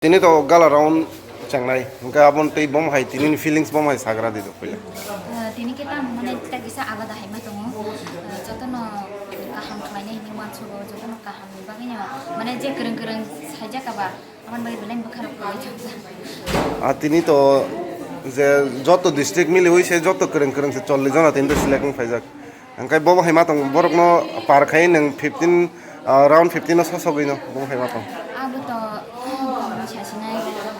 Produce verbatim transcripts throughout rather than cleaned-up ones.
Tini to gala round chengnai, hwnkhe aboni tei bomo hai tini ni feelings bomo hai sagra di do puila. Eh, tini khe tamo mane ta kisa alada hai ma tongo. Eh, jotono kaham khlainai hinwi uansugo, jotono kaham ni bagwi no mane je kwrwng kwrwng saijak aba, aboni bagwi belai bwkha rok kwrwi thangkha. Ah, tini to je joto district miliwi se joto kwrwng kwrwng se chollish jona tini to select wng phaijak. Hwnkhe bobo hai ma tong, borokno par khai nwng fifteen, ah, round fifteen o sosogwi no bobo hai ma tong. Abo to, um, sasinai,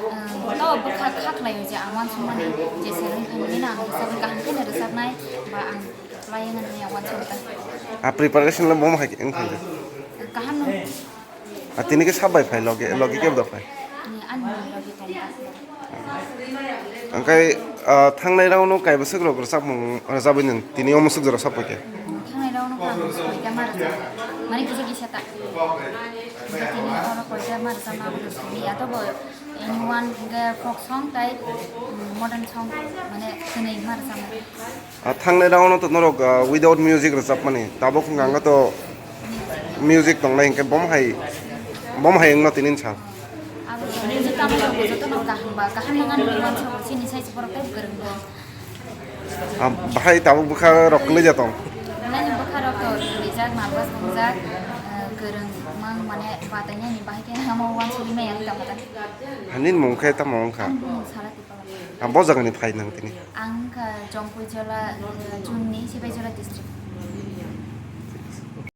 um, to bwkha kha khlaio je ang uansukmani je seleng phaimani no ang hisab kaham khe no rwchapnai ba ang khlai wngmani ang uansukha. Ah, preparation le bomo hai wng khaijak. Kaham no. Ah, tini khe sab bai phai logi, logi kebo da phai. Ni ani logi tong. Angkai, ah, thangnai round no kaibo swk rok rwchapmung rwchapwi nwng tini omo swk jora sap khe. Thangnai round no kaham swk khe ma rwchap. Mane kisa kisa ta. Tini oro koi khe ma rwchap ma bo swk ya to bo anyone ge folk song tai, mm, modern song mane kwnwi ma rwchap. Ah, thangnai round no to norok, ah, without music rwchapmani. Tabuk hwnkha hwnkhe to music tongnai hinkhe bom hai, bom hai wngno tini sa. Abo music tamo rok jotono kaham ba, kaham nang ani uansukha chini sai borok tei kwrwng bo. Ah, bahai tabuk bwkha rok kwlwi ja tong. Nani bwkha rok to rijak, malbas tongjak, eh, kwrwng mang mane batainani bahai khe hamo uansugwi maya tamo ta. Hani mung khe tamo wngkha. Ani mung sala tipala. Ah, bo jagani phai nang tini. Ang kha Jompuijola, eh, June ni Sibaijora district.